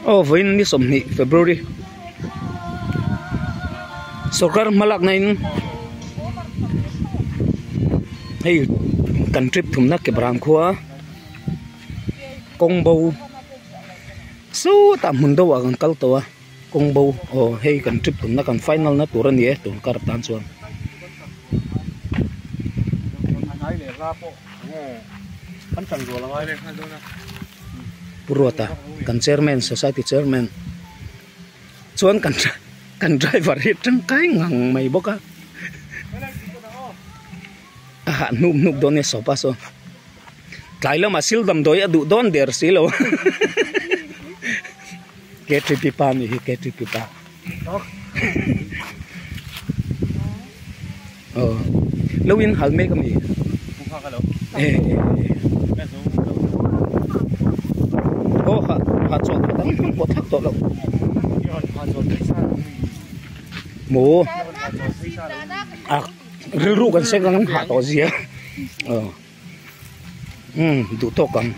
Aw vawiin ni 20 February sorkar hmalakna in hei kan trip thumna ke brang khua kawng bo sawtah hmun deuhah kan kal tawh a kawng bo aw hei kan trip thumna kan final na tur a ni e tun kar tan chuan. Pu Ruata kan chairman society chairman chuan kan kan driver hi tangkai ngang mai bawk a a hah hnup hnup dawn e sopa saw tlai lamah sil damdawi a duh dawn der si lo K_T_P pa anih hi K_T_P pa aw lo in hal mek ami eh aw ha ha chawl tawh dang hmang pawh thlak tawh loh maw a rilru kan seng ang hah tawh zia aw umm duh tawk ang.